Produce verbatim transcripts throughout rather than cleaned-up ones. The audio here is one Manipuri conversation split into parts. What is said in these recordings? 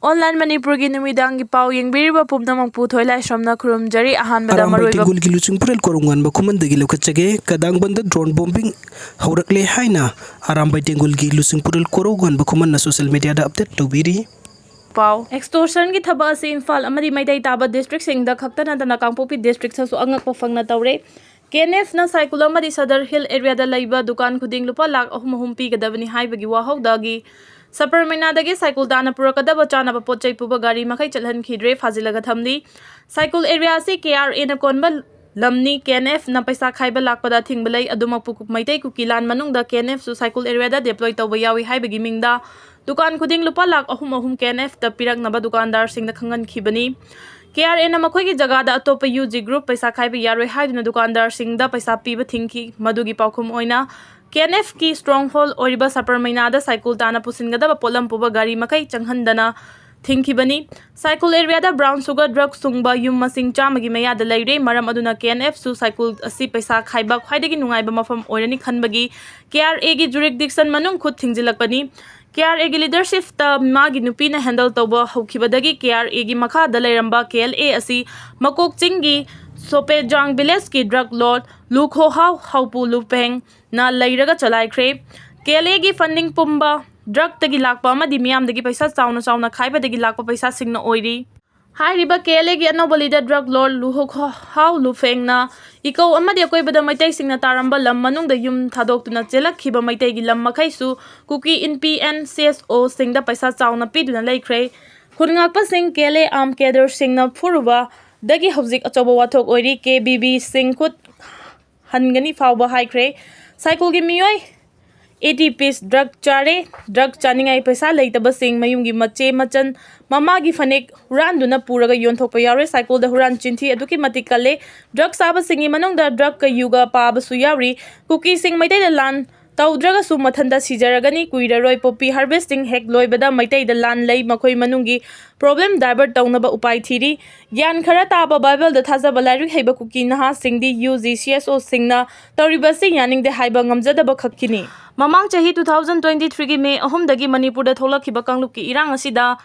Online ꯃꯅꯤꯄꯨꯔꯒꯤ ꯅꯨꯃꯤꯗꯥꯡꯒꯤ ꯄꯥꯎ ꯌꯦꯡꯕꯤꯔꯤꯕ ꯄꯨꯝꯅꯃꯛꯄꯨ ꯊꯣꯏꯂꯥꯏꯁ꯭ꯔꯝꯅ ꯈꯨꯔꯨꯝꯖꯔꯤ꯫ ꯑꯍꯥꯟꯕꯗ ꯑꯔꯥꯝꯕꯥꯏ ꯃꯔꯨꯑꯣꯏꯕ ꯇꯦꯡꯒꯣꯜꯒꯤ ꯂꯨꯆꯤꯡꯄꯨꯔꯦꯜ ꯀꯣꯔꯧꯉꯥꯟꯕ ꯈꯨꯃꯟꯗꯒꯤ ꯂꯧꯈꯠꯆꯒꯦ꯫ ꯀꯗꯥꯡꯕꯟꯗ drone bombing ꯍꯧꯔꯛꯂꯦ ꯍꯥꯏꯅ ꯑꯔꯥꯝꯕꯥꯏ ꯇꯦꯡꯒꯣꯜꯒꯤ ꯂꯨꯆꯤꯡꯄꯨꯔꯦꯜ ꯀꯣꯔꯧꯉꯥꯟꯕ ꯈꯨꯃꯟꯅ social media ꯗ update ꯇꯧꯕꯤꯔꯤ꯫ ꯄꯥꯎ꯫ Extortion ꯒꯤ ꯊꯕꯛ ꯑꯁꯤ ꯏꯝꯐꯥꯜ ꯑꯃꯗꯤ ꯃꯩꯇꯩ ꯇꯥꯕ district ꯁꯤꯡꯗ ꯈꯛꯇ ꯅꯠꯇꯅ ꯀꯥꯡꯄꯣꯛꯄꯤ district ꯇꯁꯨ ꯑꯉꯛꯄ ꯐꯪꯅ ꯇꯧꯔꯦ꯫ K N F ꯅ ꯁꯥꯏꯀꯨꯜ ꯑꯃꯗꯤ ꯁꯗꯔ ꯍꯤꯜ area ꯗ ꯂꯩꯕ ꯗꯨꯀꯥꯟ ꯈꯨꯗꯤꯡ ꯂꯨꯄꯥ ꯂꯥꯈ ꯑꯍꯨꯝ ꯑꯍꯨꯝ ꯄꯤꯒꯗꯕꯅꯤ ꯍꯥꯏꯕꯒꯤ ꯋꯥꯍꯧꯗꯒꯤ ꯁꯕꯔꯃꯩꯅꯥꯗꯒꯤ ꯁꯥꯏꯀꯨꯜ ꯇꯥꯅ ꯄꯨꯔꯛꯀꯗꯕ ꯆꯥꯅꯕ ꯄꯣꯠ ꯆꯩ ꯄꯨꯕ ꯒꯥꯔꯤ ꯃꯈꯩ ꯆꯠꯍꯟꯈꯤꯗ꯭ꯔꯦ, ꯐꯥꯖꯤꯜꯂꯒ ꯊꯝꯂꯤ꯫ ꯁꯥꯏꯀꯨꯜ area ꯑꯁꯤ K R A ꯅ ꯀꯣꯟꯕ ꯂꯝꯅꯤ꯫ K N F ꯅ ꯄꯩꯁꯥ ꯈꯥꯏꯕ ꯂꯥꯛꯄꯗ ꯑꯊꯤꯡꯕ ꯂꯩ꯫ ꯑꯗꯨꯃꯛꯄꯨ ꯃꯩꯇꯩ ꯀꯨꯀꯤ ꯂꯥꯟ ꯃꯅꯨꯡꯗ K N F ꯁꯨ ꯁꯥꯏꯀꯨꯜ area ꯗ deploy ꯇꯧꯕ ꯌꯥꯎꯏ ꯍꯥꯏꯕꯒꯤ ꯃꯤꯡꯗ ꯗꯨꯀꯥꯟ ꯈꯨꯗꯤꯡ ꯂꯨꯄꯥ ꯂꯥꯈ ꯑꯍꯨꯝ ꯑꯍꯨꯝ K N F ꯇ ꯄꯤꯔꯛꯅꯕ ꯗꯨꯀꯥꯟꯗꯥꯔꯁꯤꯡꯗ ꯈꯪꯍꯟꯈꯤꯕꯅꯤ꯫ K R A ꯅ ꯃꯈꯣꯏꯒꯤ ꯖꯒꯥꯗ ꯑꯇꯣꯞꯄ U G group ꯄꯩꯁꯥ ꯈꯥꯏꯕ ꯌꯥꯔꯣꯏ ꯍꯥꯏꯗꯨꯅ ꯗꯨꯀꯥꯟꯗꯥꯔꯁꯤꯡꯗ ꯄꯩꯁꯥ ꯄꯤꯕ ꯊꯤꯡꯈꯤ꯫ ꯃꯗꯨꯒꯤ ꯄꯥꯎꯈꯨꯝ ꯑꯣꯏꯅ K N F ꯀꯤ stronghold ꯑꯣꯏꯔꯤꯕ ꯁꯕꯔꯃꯩꯅꯥꯗ ꯁꯥꯏꯀꯨꯜ ꯇꯥꯅ ꯄꯨꯁꯤꯟꯒꯗꯕ ꯄꯣꯠꯂꯝ ꯄꯨꯕ ꯒꯥꯔꯤ ꯃꯈꯩ ꯆꯪꯍꯟꯗꯅ ꯊꯤꯡꯈꯤꯕꯅꯤ꯫ ꯁꯥꯏꯀꯨꯜ area ꯗ brown sugar drug ꯁꯨꯡꯕ ꯌꯨꯝ ꯃꯁꯤꯡ ꯆꯥꯝꯃꯒꯤ ꯃꯌꯥꯗ ꯂꯩꯔꯦ꯫ ꯃꯔꯝ ꯑꯗꯨꯅ K N F ꯁꯨ ꯁꯥꯏꯀꯨꯜ ꯑꯁꯤ ꯄꯩꯁꯥ ꯈꯥꯏꯕ ꯈ꯭ꯋꯥꯏꯗꯒꯤ ꯅꯨꯡꯉꯥꯏꯕ ꯃꯐꯝ ꯑꯣꯏꯔꯅꯤ ꯈꯟꯕꯒꯤ K R A ꯒꯤ jurisdiction ꯃꯅꯨꯡ ꯈꯨꯠ ꯊꯤꯡꯖꯤꯜꯂꯛꯄꯅꯤ꯫ K R A ꯒꯤ leadership ꯇ ꯃꯥꯒꯤ ꯅꯨꯄꯤꯅ handle ꯇꯧꯕ ꯍꯧꯈꯤꯕꯗꯒꯤ K R A ꯒꯤ ꯃꯈꯥꯗ ꯂꯩꯔꯝꯕ K L A ꯑꯁꯤ ꯃꯀꯣꯛ ꯆꯤꯡꯒꯤ ꯁꯣꯄꯦꯖꯥꯡ village ꯀꯤ drug lord ꯂꯨꯈꯣꯍꯥꯎ ꯍꯥꯎꯄꯨ ꯂꯨꯄꯦꯡꯅ ꯂꯩꯔꯒ ꯆꯂꯥꯏꯈ꯭ꯔꯦ꯫ K L A ꯒꯤ funding ꯄꯨꯝꯕ drug ꯇꯒꯤ ꯂꯥꯛꯄ ꯑꯃꯗꯤ ꯃꯤꯌꯥꯝꯗꯒꯤ ꯄꯩꯁꯥ ꯆꯥꯎꯅ ꯆꯥꯎꯅ ꯈꯥꯏꯕꯗꯒꯤ ꯂꯥꯛꯄ ꯄꯩꯁꯥꯁꯤꯡꯅ ꯑꯣꯏꯔꯤ꯫ ꯍꯥꯏꯔꯤꯕ K L A ꯒꯤ ꯑꯅꯧꯕ leader drug lord ꯂꯨꯍꯣꯈꯥꯎ ꯂꯨꯐꯦꯡꯅ ꯏꯀꯧ ꯑꯃꯗꯤ ꯑꯀꯣꯏꯕꯗ ꯃꯩꯇꯩꯁꯤꯡꯅ ꯇꯥꯔꯝꯕ ꯂꯝ ꯃꯅꯨꯡꯗ ꯌꯨꯝ ꯊꯥꯗꯣꯛꯇꯨꯅ ꯆꯦꯜꯂꯛꯈꯤꯕ ꯃꯩꯇꯩꯒꯤ ꯂꯝ ꯃꯈꯩꯁꯨ ꯀꯨꯀꯤ ꯏꯟ P N C S O ꯁꯤꯡꯗ ꯄꯩꯁꯥ ꯆꯥꯎꯅ ꯄꯤꯗꯨꯅ ꯂꯩꯈ꯭ꯔꯦ꯫ ꯈꯨꯟ ꯉꯥꯛꯄꯁꯤꯡ K L A armed cadre ꯁꯤꯡꯅ ꯐꯨꯔꯨꯕꯗꯒꯤ ꯍꯧꯖꯤꯛ ꯑꯆꯧꯕ ꯋꯥꯊꯣꯛ ꯑꯣꯏꯔꯤ꯫ K B B ꯁꯤꯡ ꯈꯨꯠ ꯍꯟꯒꯅꯤ ꯐꯥꯎꯕ ꯍꯥꯏꯈ꯭ꯔꯦ꯫ ꯁꯥꯏꯀꯨꯜꯒꯤ ꯃꯤꯑꯣꯏ eighty piece drug ꯆꯥꯔꯦ꯫ Drug ꯆꯥꯅꯤꯡꯉꯥꯏ ꯄꯩꯁꯥ ꯂꯩꯇꯕꯁꯤꯡ ꯃꯌꯨꯝꯒꯤ ꯃꯆꯦ ꯃꯆꯟ ꯃꯃꯥꯒꯤ ꯐꯅꯦꯛ ꯍꯨꯔꯥꯟꯗꯨꯅ ꯄꯨꯔꯒ ꯌꯣꯟꯊꯣꯛꯄ ꯌꯥꯎꯔꯦ꯫ ꯁꯥꯏꯀꯨꯜꯗ ꯍꯨꯔꯥꯟ ꯆꯤꯟꯊꯤ ꯑꯗꯨꯛꯀꯤ ꯃꯇꯤꯛ ꯀꯜꯂꯦ꯫ Drug ꯆꯥꯕꯁꯤꯡꯒꯤ ꯃꯅꯨꯡꯗ drug ꯀ ꯌꯨꯒ ꯄꯥꯕꯁꯨ ꯌꯥꯎꯔꯤ꯫ ꯀꯨꯀꯤꯁꯤꯡ ꯃꯩꯇꯩꯗ ꯂꯥꯟ ꯇꯧꯗ꯭ꯔꯒꯁꯨ ꯃꯊꯟꯇ ꯁꯤꯖꯔꯒꯅꯤ꯫ ꯀꯨꯏꯔꯔꯣꯏ poppy harvesting ꯍꯦꯛ ꯂꯣꯏꯕꯗ ꯃꯩꯇꯩꯗ ꯂꯥꯟ ꯂꯩ꯫ ꯃꯈꯣꯏ ꯃꯅꯨꯡꯒꯤ problem divert ꯇꯧꯅꯕ ꯎꯄꯥꯏ ꯊꯤꯔꯤ꯫ ꯒ꯭ꯌꯥꯟ ꯈꯔ ꯇꯥꯕ, Bible ꯗ ꯊꯥꯖꯕ, ꯂꯥꯏꯔꯤꯛ ꯍꯩꯕ ꯀꯨꯀꯤ ꯅꯍꯥꯁꯤꯡꯗꯤ U G C S O ꯁꯤꯡꯅ ꯇꯧꯔꯤꯕ ꯑꯁꯤ ꯌꯥꯅꯤꯡꯗꯦ ꯍꯥꯏꯕ ꯉꯝꯖꯗꯕ ꯈꯛꯀꯤꯅꯤ꯫ ꯃꯃꯥꯡ ꯆꯍꯤ two thousand twenty three ꯒꯤ May ꯑꯍꯨꯝꯗꯒꯤ ꯃꯅꯤꯄꯨꯔꯗ ꯊꯣꯛꯂꯛꯈꯤꯕ ꯀꯥꯡꯂꯨꯞꯀꯤ ꯏꯔꯥꯡ ꯑꯁꯤꯗ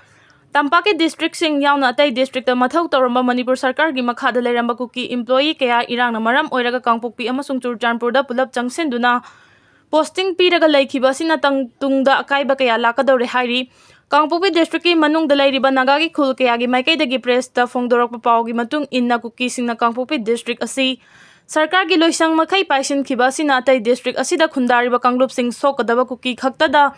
ꯇꯝꯄꯥꯛꯀꯤ districtꯁꯤꯡ ꯌꯥꯎꯅ ꯑꯇꯩ districtꯇ ꯃꯊꯧ ꯇꯧꯔꯝꯕ ꯃꯅꯤꯄꯨꯔ ꯁꯔꯀꯥꯔꯒꯤ ꯃꯈꯥꯗ ꯂꯩꯔꯝꯕ ꯀꯨꯀꯤ employee ꯀꯌꯥ ꯏꯔꯥꯡꯅ ꯃꯔꯝ ꯑꯣꯏꯔꯒ ꯀꯥꯡꯄꯣꯛꯄꯤ ꯑꯃꯁꯨꯡ ꯆꯨꯔꯆꯥꯟꯄꯨꯔꯗ ꯄꯨꯂꯞ ꯆꯪꯁꯤꯟꯗꯨꯅ posting ꯄꯤꯔꯒ ꯂꯩꯈꯤꯕ ꯑꯁꯤꯅ ꯇꯪ-, ꯇꯨꯡꯗ ꯑꯀꯥꯏꯕ ꯀꯌꯥ ꯂꯥꯛꯀꯗꯧꯔꯦ ꯍꯥꯏꯔꯤ꯫ ꯀꯥꯡꯄꯣꯛꯄꯤ districtꯀꯤ ꯃꯅꯨꯡꯗ ꯂꯩꯔꯤꯕ ꯅꯥꯒꯥꯒꯤ ꯈꯨꯜ ꯀꯌꯥꯒꯤ ꯃꯥꯏꯀꯩꯗꯒꯤ pressꯇ ꯐꯣꯡꯗꯣꯔꯛꯄ ꯄꯥꯎꯒꯤ ꯃꯇꯨꯡ ꯏꯟꯅ, ꯀꯨꯀꯤꯁꯤꯡꯅ ꯀꯥꯡꯄꯣꯛꯄꯤ district ꯑꯁꯤ ꯁꯔꯀꯥꯔꯒꯤ ꯂꯣꯏꯁꯪ ꯃꯈꯩ ꯄꯥꯏꯁꯤꯟꯈꯤꯕ ꯑꯁꯤꯅ ꯑꯇꯩ district ꯑꯁꯤꯗ ꯈꯨꯟꯗꯥꯔꯤꯕ ꯀꯥꯡꯂꯨꯞꯁꯤꯡ ꯁꯣꯛꯀꯗꯕ, ꯀꯨꯀꯤ ꯈꯛꯇꯗ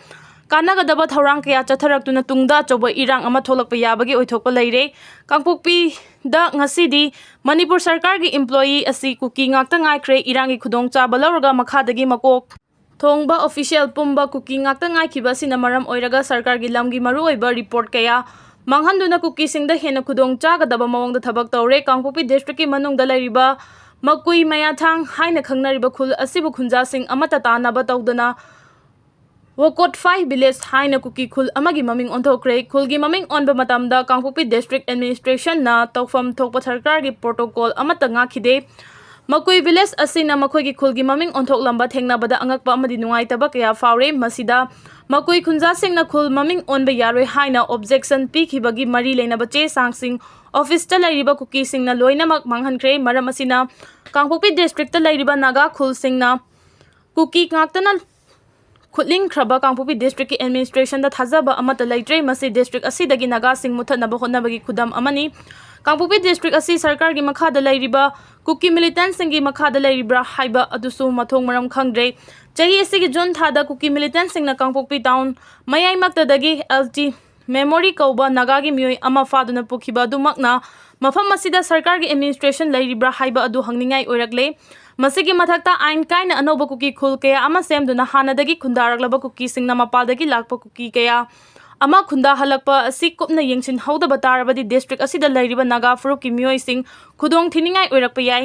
ꯀꯥꯟꯅꯒꯗꯕ ꯊꯧꯔꯥꯡ ꯀꯌꯥ ꯆꯠꯊꯔꯛꯇꯨꯅ ꯇꯨꯡꯗ ꯑꯆꯧꯕ ꯏꯔꯥꯡ ꯑꯃ ꯊꯣꯛꯂꯛꯄ ꯌꯥꯕꯒꯤ ꯑꯣꯏꯊꯣꯛꯄ ꯂꯩꯔꯦ꯫ ꯀꯥꯡꯄꯣꯛꯄꯤꯗ ꯉꯁꯤꯗꯤ ꯃꯅꯤꯄꯨꯔ ꯁꯔꯀꯥꯔꯒꯤ employee ꯑꯁꯤ ꯀꯨꯀꯤ ꯉꯥꯛꯇ ꯉꯥꯏꯈ꯭ꯔꯦ꯫ ꯏꯔꯥꯡꯒꯤ ꯈꯨꯗꯣꯡꯆꯥꯕ ꯂꯧꯔꯒ ꯃꯈꯥꯗꯒꯤ ꯃꯀꯣꯛ ꯊꯣꯡꯕ official ꯄꯨꯝꯕ ꯀꯨꯀꯤ ꯉꯥꯛꯇ ꯉꯥꯏꯈꯤꯕ ꯑꯁꯤꯅ ꯃꯔꯝ ꯑꯣꯏꯔꯒ ꯁꯔꯀꯥꯔꯒꯤ ꯂꯝꯒꯤ ꯃꯔꯨꯑꯣꯏꯕ report ꯀꯌꯥ ꯃꯥꯡꯍꯟꯗꯨꯅ ꯀꯨꯀꯤꯁꯤꯡꯗ ꯍꯦꯟꯅ ꯈꯨꯗꯣꯡ ꯆꯥꯒꯗꯕ ꯃꯑꯣꯡꯗ ꯊꯕꯛ ꯇꯧꯔꯦ꯫ ꯀꯥꯡꯄꯣꯛꯄꯤ districtꯀꯤ ꯃꯅꯨꯡꯗ ꯂꯩꯔꯤꯕ ꯃꯀꯨꯏ ꯃꯌꯥꯊꯥꯡ ꯍꯥꯏꯅ ꯈꯪꯅꯔꯤꯕ ꯈꯨꯜ ꯑꯁꯤꯕꯨ ꯈꯨꯟꯖꯥꯁꯤꯡ ꯑꯃꯠꯇ ꯇꯥꯟꯅꯕ ꯇꯧꯗꯅ ꯋꯣꯀꯣꯠꯐꯥꯏ village ꯍꯥꯏꯅ ꯀꯨꯀꯤ ꯈꯨꯜ ꯑꯃꯒꯤ ꯃꯃꯤꯡ ꯑꯣꯟꯊꯣꯛꯈ꯭ꯔꯦ꯫ ꯈꯨꯜꯒꯤ ꯃꯃꯤꯡ ꯑꯣꯟꯕ ꯃꯇꯝꯗ ꯀꯥꯡꯄꯣꯛꯄꯤ district administrationꯅ ꯇꯧꯐꯝ ꯊꯣꯛꯄ ꯁꯔꯀꯥꯔꯒꯤ protocol ꯑꯃꯠꯇ ꯉꯥꯛꯈꯤꯗꯦ꯫ ꯃꯀꯨꯏ village ꯑꯁꯤꯅ ꯃꯈꯣꯏꯒꯤ ꯈꯨꯜꯒꯤ ꯃꯃꯤꯡ ꯑꯣꯟꯊꯣꯛꯂꯝꯕ ꯊꯦꯡꯅꯕꯗ ꯑꯉꯛꯄ ꯑꯃꯗꯤ ꯅꯨꯡꯉꯥꯏꯇꯕ ꯀꯌꯥ ꯐꯥꯎꯔꯦ꯫ ꯃꯁꯤꯗ ꯃꯀꯨꯏ ꯈꯨꯟꯖꯥꯁꯤꯡꯅ ꯈꯨꯜ ꯃꯃꯤꯡ ꯑꯣꯟꯕ ꯌꯥꯔꯣꯏ ꯍꯥꯏꯅ objection ꯄꯤꯈꯤꯕꯒꯤ ꯃꯔꯤ ꯂꯩꯅꯕ ꯆꯦ ꯆꯥꯡꯁꯤꯡ officeꯇ ꯂꯩꯔꯤꯕ ꯀꯨꯀꯤꯁꯤꯡꯅ ꯂꯣꯏꯅꯃꯛ ꯃꯥꯡꯍꯟꯈ꯭ꯔꯦ꯫ ꯃꯔꯝ ꯑꯁꯤꯅ ꯀꯥꯡꯄꯣꯛꯄꯤ districtꯇ ꯂꯩꯔꯤꯕ ꯅꯥꯒꯥ ꯈꯨꯜꯁꯤꯡꯅ ꯀꯨꯀꯤ ꯉꯥꯛꯇꯅ ꯈꯨꯠꯂꯤꯡꯈ꯭ꯔꯕ ꯀꯥꯡꯄꯣꯛꯄꯤ districtꯀꯤ administrationꯗ ꯊꯥꯖꯕ ꯑꯃꯠꯇ ꯂꯩꯇ꯭ꯔꯦ꯫ ꯃꯁꯤ district ꯑꯁꯤꯗꯒꯤ ꯅꯥꯒꯥꯁꯤꯡ ꯃꯨꯠꯊꯠꯅꯕ ꯍꯣꯠꯅꯕꯒꯤ ꯈꯨꯗꯝ ꯑꯃꯅꯤ꯫ ꯀꯥꯡꯄꯣꯛꯄꯤ district ꯑꯁꯤ ꯁꯔꯀꯥꯔꯒꯤ ꯃꯈꯥꯗ ꯂꯩꯔꯤꯕ ꯀꯨꯀꯤ militantꯁꯤꯡꯒꯤ ꯃꯈꯥꯗ ꯂꯩꯔꯤꯕ꯭ꯔꯥ ꯍꯥꯏꯕ ꯑꯗꯨꯁꯨ ꯃꯊꯣꯡ ꯃꯔꯝ ꯈꯪꯗ꯭ꯔꯦ꯫ ꯆꯍꯤ ꯑꯁꯤꯒꯤ June ꯊꯥꯗ ꯀꯨꯀꯤ militantꯁꯤꯡꯅ ꯀꯥꯡꯄꯣꯛꯄꯤ town ꯃꯌꯥꯏꯃꯛꯇꯗꯒꯤ L T Memory ꯀꯧꯕ ꯅꯥꯒꯥꯒꯤ ꯃꯤꯑꯣꯏ ꯑꯃ ꯐꯥꯗꯨꯅ ꯄꯨꯈꯤꯕ ꯑꯗꯨꯃꯛꯅ ꯃꯐꯝ ꯑꯁꯤꯗ ꯁꯔꯀꯥꯔꯒꯤ administration ꯂꯩꯔꯤꯕ꯭ꯔꯥ ꯍꯥꯏꯕ ꯑꯗꯨ ꯍꯪꯅꯤꯡꯉꯥꯏ ꯑꯣꯏꯔꯛꯂꯦ꯫ ꯃꯁꯤꯒꯤ ꯃꯊꯛꯇ ꯑꯥꯏꯟ ꯀꯥꯏꯅ ꯑꯅꯧꯕ ꯀꯨꯀꯤ ꯈꯨꯜ ꯀꯌꯥ ꯑꯃ ꯁꯦꯝꯗꯨꯅ ꯍꯥꯟꯅꯗꯒꯤ ꯈꯨꯟꯗꯥꯔꯛꯂꯕ ꯀꯨꯀꯤꯁꯤꯡꯅ ꯃꯄꯥꯜꯗꯒꯤ ꯂꯥꯛꯄ ꯀꯨꯀꯤ ꯀꯌꯥ ꯑꯃ ꯈꯨꯟꯗꯥꯍꯜꯂꯛꯄ ꯑꯁꯤ ꯀꯨꯞꯅ ꯌꯦꯡꯁꯤꯟꯍꯧꯗꯕ ꯇꯥꯔꯕꯗꯤ district ꯑꯁꯤꯗ ꯂꯩꯔꯤꯕ ꯅꯥꯒꯥ ꯐꯨꯔꯨꯞꯀꯤ ꯃꯤꯑꯣꯏꯁꯤꯡ ꯈꯨꯗꯣꯡ ꯊꯤꯅꯤꯡꯉꯥꯏ ꯑꯣꯏꯔꯛꯄ ꯌꯥꯏ꯫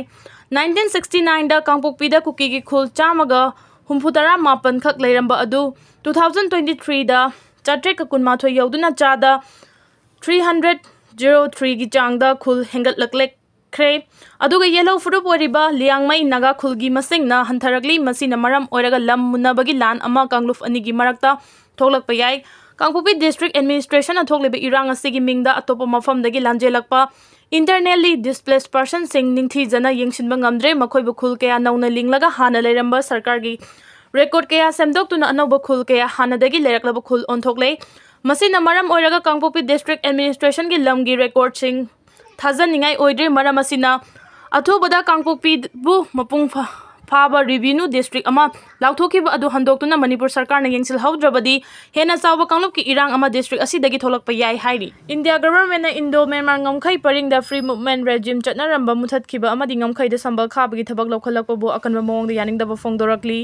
Nineteen sixty nineꯗ ꯀꯥꯡꯄꯣꯛꯄꯤꯗ ꯀꯨꯀꯤꯒꯤ ꯈꯨꯜ ꯆꯥꯝꯃꯒ ꯍꯨꯝꯐꯨ ꯇꯔꯥ ꯃꯥꯄꯟ ꯈꯛ ꯂꯩꯔꯝꯕ ꯑꯗꯨ two thousand twenty threeꯗ ꯆꯥꯇ꯭ꯔꯦꯠꯀ ꯀꯨꯟꯃꯥꯊꯣꯏ ꯌꯧꯗꯨꯅ ꯆꯥꯗ three hundred zero threeꯒꯤ ꯆꯥꯡꯗ ꯈꯨꯜ ꯍꯦꯟꯒꯠꯂꯛꯂꯦ꯫ ꯈ꯭ꯔꯦ꯫ ꯑꯗꯨꯒ ꯌꯦꯜꯍꯧ ꯐꯨꯔꯨꯞ ꯑꯣꯏꯔꯤꯕ ꯂꯤꯌꯥꯡꯃꯩ ꯅꯥꯒꯥ ꯈꯨꯜꯒꯤ ꯃꯁꯤꯡꯅ ꯍꯟꯊꯔꯛꯂꯤ꯫ ꯃꯁꯤꯅ ꯃꯔꯝ ꯑꯣꯏꯔꯒ ꯂꯝ ꯃꯨꯟꯅꯕꯒꯤ ꯂꯥꯟ ꯑꯃ ꯀꯥꯡꯂꯨꯞ ꯑꯅꯤꯒꯤ ꯃꯔꯛꯇ ꯊꯣꯛꯂꯛꯄ ꯌꯥꯏ꯫ ꯀꯥꯡꯄꯣꯛꯄꯤ District Administration ꯊꯣꯛꯂꯤꯕ ꯏꯔꯥꯡ ꯑꯁꯤꯒꯤ ꯃꯤꯡꯗ ꯑꯇꯣꯞꯄ ꯃꯐꯝꯗꯒꯤ ꯂꯥꯟꯖꯦꯜꯂꯛꯄ internally displaced personꯁꯤꯡ ꯅꯤꯡꯊꯤꯖꯅ ꯌꯦꯡꯁꯤꯟꯕ ꯉꯝꯗ꯭ꯔꯦ꯫ ꯃꯈꯣꯏꯕꯨ ꯈꯨꯜ ꯀꯌꯥ ꯅꯧꯅ ꯂꯤꯡꯂꯒ ꯍꯥꯟꯅ ꯂꯩꯔꯝꯕ ꯁꯔꯀꯥꯔꯒꯤ record ꯀꯌꯥ ꯁꯦꯝꯗꯣꯛꯇꯨꯅ ꯑꯅꯧꯕ ꯈꯨꯜ ꯀꯌꯥ ꯍꯥꯟꯅꯗꯒꯤ ꯂꯩꯔꯛꯂꯕ ꯈꯨꯜ ꯑꯣꯟꯊꯣꯛꯂꯦ꯫ ꯃꯁꯤꯅ ꯃꯔꯝ ꯑꯣꯏꯔꯒ ꯀꯥꯡꯄꯣꯛꯄꯤ District Administrationꯒꯤ ꯂꯝꯒꯤ recordꯁꯤꯡ ꯊꯥꯖꯅꯤꯡꯉꯥꯏ ꯑꯣꯏꯗ꯭ꯔꯦ꯫ ꯃꯔꯝ ꯑꯁꯤꯅ ꯑꯊꯨꯕꯗ ꯀꯥꯡꯄꯣꯛꯄꯤꯕꯨ ꯃꯄꯨꯡ ꯐꯥ-, ꯐꯥꯕ revenue district ꯑꯃ ꯂꯥꯎꯊꯣꯛꯈꯤꯕ ꯑꯗꯨ ꯍꯟꯗꯣꯛꯇꯨꯅ ꯃꯅꯤꯄꯨꯔ ꯁꯔꯀꯥꯔꯅ ꯌꯦꯡꯁꯤꯜꯍꯧꯗ꯭ꯔꯕꯗꯤ ꯍꯦꯟꯅ ꯆꯥꯎꯕ ꯀꯥꯡꯂꯨꯞꯀꯤ ꯏꯔꯥꯡ ꯑꯃ district ꯑꯁꯤꯗꯒꯤ ꯊꯣꯛꯂꯛꯄ ꯌꯥꯏ ꯍꯥꯏꯔꯤ꯫ India Governmentꯅ Indo-Myanmar ꯉꯝꯈꯩ ꯄꯔꯤꯡꯗ free movement regime ꯆꯠꯅꯔꯝꯕ ꯃꯨꯊꯠꯈꯤꯕ ꯑꯃꯗꯤ ꯉꯝꯈꯩꯗ ꯁꯝꯕꯜ ꯈꯥꯕꯒꯤ ꯊꯕꯛ ꯂꯧꯈꯠꯂꯛꯄꯕꯨ ꯑꯀꯟꯕ ꯃꯑꯣꯡꯗ ꯌꯥꯅꯤꯡꯗꯕ ꯐꯣꯡꯗꯣꯔꯛꯂꯤ꯫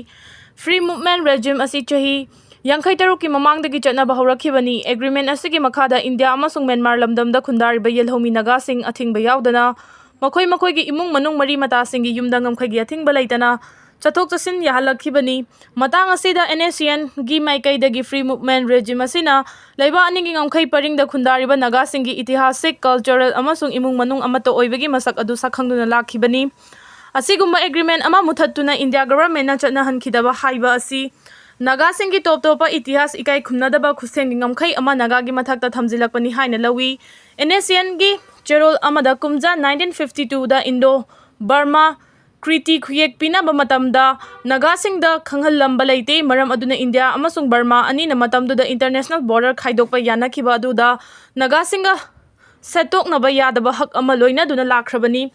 Free movement regime ꯑꯁꯤ ꯆꯍꯤ ꯌꯥꯡꯈꯩ ꯇꯔꯨꯛꯀꯤ ꯃꯃꯥꯡꯗꯒꯤ ꯆꯠꯅꯕ ꯍꯧꯔꯛꯈꯤꯕꯅꯤ꯫ Agreement ꯑꯁꯤꯒꯤ ꯃꯈꯥꯗ ꯏꯟꯗꯤꯌꯥ ꯑꯃꯁꯨꯡ ꯃ꯭ꯌꯥꯟꯃꯥꯔ ꯂꯝꯗꯝꯗ ꯈꯨꯟꯗꯥꯔꯤꯕ ꯌꯦꯜꯍꯧꯃꯤ ꯅꯥꯒꯥꯁꯤꯡ ꯑꯊꯤꯡꯕ ꯌꯥꯎꯗꯅ ꯃꯈꯣꯏ ꯃꯈꯣꯏꯒꯤ ꯏꯃꯨꯡ ꯃꯅꯨꯡ ꯃꯔꯤ ꯃꯇꯥꯁꯤꯡꯒꯤ ꯌꯨꯝꯗ ꯉꯝꯈꯩꯒꯤ ꯑꯊꯤꯡꯕ ꯂꯩꯇꯅ ꯆꯠꯊꯣꯛ ꯆꯠꯁꯤꯟ ꯌꯥꯍꯜꯂꯛꯈꯤꯕꯅꯤ꯫ ꯃꯇꯥꯡ ꯑꯁꯤꯗ NSCNꯒꯤ ꯃꯥꯏꯀꯩꯗꯒꯤ free movement regime ꯑꯁꯤꯅ ꯂꯩꯕꯥꯛ ꯑꯅꯤꯒꯤ ꯉꯝꯈꯩ ꯄꯔꯤꯡꯗ ꯈꯨꯟꯗꯥꯔꯤꯕ ꯅꯥꯒꯥꯁꯤꯡꯒꯤ ꯏꯇꯤꯍꯥꯁꯤꯛ, cultural ꯑꯃꯁꯨꯡ ꯏꯃꯨꯡ ꯃꯅꯨꯡ ꯑꯃꯠꯇ ꯑꯣꯏꯕꯒꯤ ꯃꯁꯛ ꯑꯗꯨ ꯁꯛꯈꯪꯗꯨꯅ ꯂꯥꯛꯈꯤꯕꯅꯤ꯫ ꯑꯁꯤꯒꯨꯝꯕ agreement ꯑꯃ ꯃꯨꯊꯠꯇꯨꯅ ꯏꯟꯗꯤꯌꯥ governmentꯅ ꯆꯠꯅꯍꯟꯈꯤꯗꯕ ꯍꯥꯏꯕ ꯑꯁꯤ ꯅꯥꯒꯥꯁꯤꯡꯒꯤ ꯇꯣꯞ ꯇꯣꯞꯄ ꯏꯇꯤꯍꯥꯁ ꯏꯀꯥꯏ ꯈꯨꯝꯅꯗꯕ ꯈꯨꯠꯁꯦꯝꯒꯤ ꯉꯝꯈꯩ ꯑꯃ ꯅꯥꯒꯥꯒꯤ ꯃꯊꯛꯇ ꯊꯝꯖꯤꯜꯂꯛꯄꯅꯤ ꯍꯥꯏꯅ ꯂꯧꯏ꯫ NSCNꯒꯤ ꯆꯦꯔꯣꯜ ꯑꯃꯗ ꯀꯨꯝꯖꯥ nineteen fifty twoꯗ Indo-Burma Treaty ꯈꯨꯌꯦꯛ ꯄꯤꯅꯕ ꯃꯇꯝꯗ ꯅꯥꯒꯥꯁꯤꯡꯗ ꯈꯪꯍꯜꯂꯝꯕ ꯂꯩꯇꯦ꯫ ꯃꯔꯝ ꯑꯗꯨꯅ ꯏꯟꯗꯤꯌꯥ ꯑꯃꯁꯨꯡ ꯕꯔꯃꯥ ꯑꯅꯤꯅ ꯃꯇꯝꯗꯨꯗ international border ꯈꯥꯏꯗꯣꯛꯄ ꯌꯥꯅꯈꯤꯕ ꯑꯗꯨꯗ ꯅꯥꯒꯥꯁꯤꯡꯒ ꯁꯦꯠꯇꯣꯛꯅꯕ ꯌꯥꯗꯕ ꯍꯛ ꯑꯃ ꯂꯣꯏꯅꯗꯨꯅ ꯂꯥꯛꯈ꯭ꯔꯕꯅꯤ꯫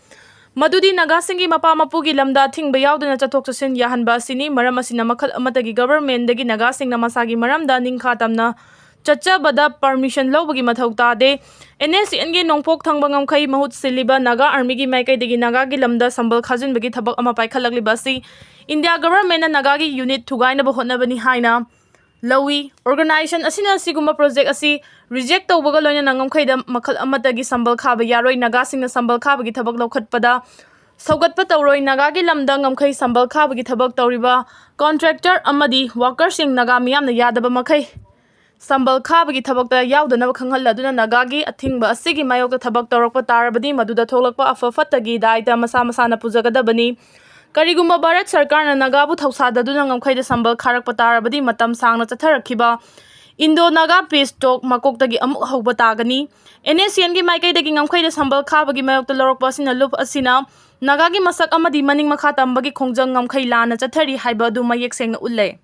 ꯃꯗꯨꯗꯤ ꯅꯥꯒꯥꯁꯤꯡꯒꯤ ꯃꯄꯥ ꯃꯄꯨꯒꯤ ꯂꯝꯗ ꯑꯊꯤꯡꯕ ꯌꯥꯎꯗꯅ ꯆꯠꯊꯣꯛ ꯆꯠꯁꯤꯟ ꯌꯥꯍꯟꯕ ꯑꯁꯤꯅꯤ꯫ ꯃꯔꯝ ꯑꯁꯤꯅ ꯃꯈꯜ ꯑꯃꯠꯇꯒꯤ governmentꯗꯒꯤ ꯅꯥꯒꯥꯁꯤꯡꯅ ꯃꯁꯥꯒꯤ ꯃꯔꯝꯗ ꯅꯤꯡꯈꯥ ꯇꯝꯅ ꯆꯠꯆꯕꯗ permission ꯂꯧꯕꯒꯤ ꯃꯊꯧ ꯇꯥꯗꯦ꯫ NSCNꯒꯤ ꯅꯣꯡꯄꯣꯛ ꯊꯪꯕ ꯉꯝꯈꯩ ꯃꯍꯨꯠ ꯁꯤꯜꯂꯤꯕ ꯅꯥꯒꯥ armyꯒꯤ ꯃꯥꯏꯀꯩꯗꯒꯤ ꯅꯥꯒꯥꯒꯤ ꯂꯝꯗ ꯁꯝꯕꯜ ꯈꯥꯖꯤꯟꯕꯒꯤ ꯊꯕꯛ ꯑꯃ ꯄꯥꯏꯈꯠꯂꯛꯂꯤꯕ ꯑꯁꯤ ꯏꯟꯗꯤꯌꯥ governmentꯅ ꯅꯥꯒꯥꯒꯤ unit ꯊꯨꯒꯥꯏꯅꯕ ꯍꯣꯠꯅꯕꯅꯤ ꯍꯥꯏꯅ ꯂꯧꯏ꯫ Organisation ꯑꯁꯤꯅ ꯑꯁꯤꯒꯨꯝꯕ project ꯑꯁꯤ reject ꯇꯧꯕꯒ ꯂꯣꯏꯅꯅ ꯉꯝꯈꯩꯗ ꯃꯈꯜ ꯑꯃꯠꯇꯒꯤ ꯁꯝꯕꯜ ꯈꯥꯕ ꯌꯥꯔꯣꯏ꯫ ꯅꯥꯒꯥꯁꯤꯡꯅ ꯁꯝꯕꯜ ꯈꯥꯕꯒꯤ ꯊꯕꯛ ꯂꯧꯈꯠꯄꯗ ꯁꯧꯒꯠꯄ ꯇꯧꯔꯣꯏ꯫ ꯅꯥꯒꯥꯒꯤ ꯂꯝꯗ ꯉꯝꯈꯩ ꯁꯝꯕꯜ ꯈꯥꯕꯒꯤ ꯊꯕꯛ ꯇꯧꯔꯤꯕ contractor ꯑꯃꯗꯤ workerꯁꯤꯡ ꯅꯥꯒꯥ ꯃꯤꯌꯥꯝꯅ ꯌꯥꯗꯕ ꯃꯈꯩ ꯁꯝꯕꯜ ꯈꯥꯕꯒꯤ ꯊꯕꯛꯇ ꯌꯥꯎꯗꯅꯕ ꯈꯪꯍꯜꯂꯗꯨꯅ ꯅꯥꯒꯥꯒꯤ ꯑꯊꯤꯡꯕ ꯑꯁꯤꯒꯤ ꯃꯥꯌꯣꯛꯇ ꯊꯕꯛ ꯇꯧꯔꯛꯄ ꯇꯥꯔꯕꯗꯤ ꯃꯗꯨꯗ ꯊꯣꯛꯂꯛꯄ ꯑꯐ ꯐꯠꯇꯒꯤ ꯗꯥꯏꯇ ꯃꯁꯥ ꯃꯁꯥꯅ ꯄꯨꯖꯒꯗꯕꯅꯤ꯫ ꯀꯔꯤꯒꯨꯝꯕ ꯚꯥꯔꯠ ꯁꯔꯀꯥꯔꯅ ꯅꯥꯒꯥꯕꯨ ꯊꯧꯁꯥꯗꯗꯨꯅ ꯉꯝꯈꯩꯗ ꯁꯝꯕꯜ ꯈꯥꯔꯛꯄ ꯇꯥꯔꯕꯗꯤ ꯃꯇꯝ ꯁꯥꯡꯅ ꯆꯠꯊꯔꯛꯈꯤꯕ Indo Naga Peace Talk ꯃꯀꯣꯛꯇꯒꯤ ꯑꯃꯨꯛ ꯍꯧꯕ ꯇꯥꯒꯅꯤ꯫ NSCNꯒꯤ ꯃꯥꯏꯀꯩꯗꯒꯤ ꯉꯝꯈꯩꯗ ꯁꯝꯕꯜ ꯈꯥꯕꯒꯤ ꯃꯥꯌꯣꯛꯇ ꯂꯧꯔꯛꯄ ꯑꯁꯤꯅ ꯂꯨꯞ ꯑꯁꯤꯅ ꯅꯥꯒꯥꯒꯤ ꯃꯁꯛ ꯑꯃꯗꯤ ꯃꯅꯤꯡ ꯃꯈꯥ ꯇꯝꯕꯒꯤ ꯈꯣꯡꯖꯪ ꯉꯝꯈꯩ ꯂꯥꯟꯅ ꯆꯠꯊꯔꯤ ꯍꯥꯏꯕ ꯑꯗꯨ ꯃꯌꯦꯛ ꯁꯦꯡꯅ ꯎꯠꯂꯦ꯫